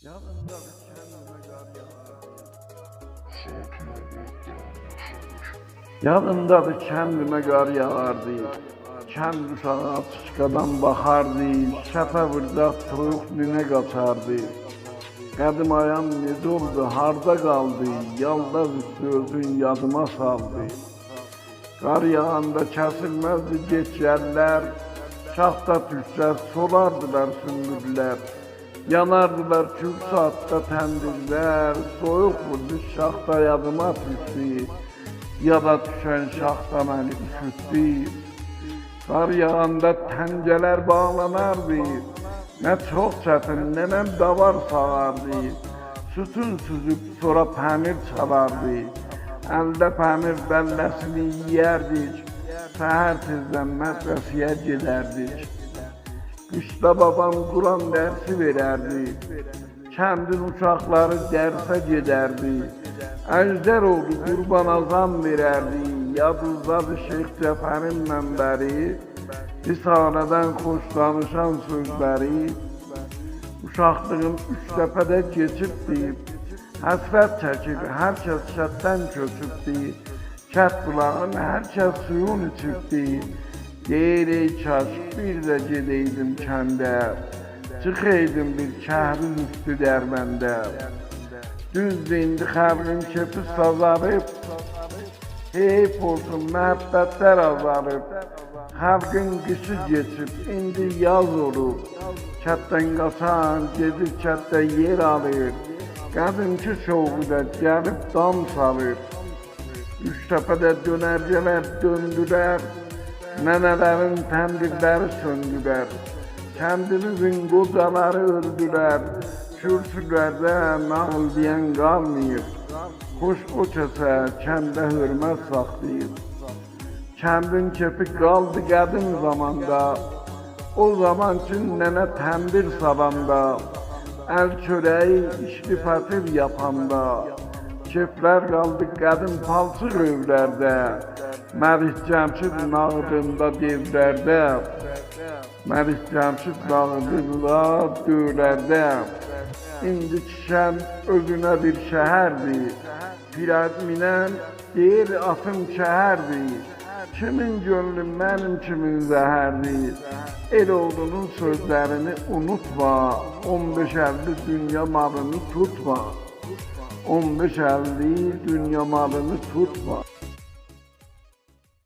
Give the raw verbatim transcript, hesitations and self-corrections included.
یادیمدادیر کندیمه قار یاغاردی. یادیمدادیر کندیمه قار یاغاردی. کند اوشاغی آچیشقادان باخاردی، شپه وورجاق تویوق نینه قاچاردی. قدیم آیام نئجه اولدو، هاردا قالدی، یالداز اوستو اؤزون یادیما سالدی. قار یاغاندا کسیلمزدی گئجه‌لر، شاختا دوشسه سولاردیلار سونبوللر. یاناردیلار کور ساعاتدا تندیرلر، سویوق ووردو شاختا یادیما دوشدو، یادا دوشن شاختا منی اوشوتدو. قار یاغاندا تنگه‌لر باغلاناردی، نه چوخ چتین، ننه‌م داوار ساغاردی. سوتون سوزوب سونرا پنیر چالاردی، الده پنیر بلله‌سینی یئیردیک، سحر تئزدن مدرسه‌یه گئدردیک. قیشدا بابام قرآن درسی وئرردی، کندین اوشاقلاری درسه گئدردی. اژدر اوغلو قربان آذان وئرردی، یادیزدادیر شیخ جعفرین منبری، رساله‌دن خوش دانیشان سؤزلری. اوشاقلیغیم اوچ‌تپه‌ده کئچیبدی، حسرت چکیر، هر کس کتدن کؤچوبدی. کت بولاغین هر کس سویون ایچیبدی. دئییر: «ای کاش بیر ده گئده‌یدیم کنده، چیخایدیم بیر کهرین اوستو دربنده.» دوزدور، ایندی خلقین کئفی سازاریب، حیف اولسون، محبتلر آزالیب. خلقین قیشی کئچیب، ایندی یاز اولوب. کتدن قاچان گئدیر، کتده یئر آلیر. قدیمکی شوقو دا گلیب دام سالیر. اوچ‌تپه‌ده دؤنرگه‌لر دؤندولر، ننه‌لرین تندیرلری سؤندولر. کندیمیزین قوجالاری اؤلدولر، کورسولرده ناغیل دئین قالماییب. خوش او کسه کنده حؤرمت ساخلاییب. کندین کئفی قالدی قدیم زاماندا، او زامان کی ننه تندیر سالاندا، ال چؤره‌یی، ایچلی فطیر یاپاندا. کئفلر قالدی قدیم پالچیق ائولرده، ملک جمشید ناغیلیندا دئولرده، ملک جمشید ناغیلیندا دئولرده. ایندی کیشن اؤزونه بیر شهردیر، پیره مینن دئییر آتیم کهردیر. کیمین گؤنلو منیم کیمین زهردیر؟ ائل اوغلونون سؤزلرینی اونوتما، اون بئش اللی دونیا مالینی توتما. اون بئش اللی دونیا مالینی توتما.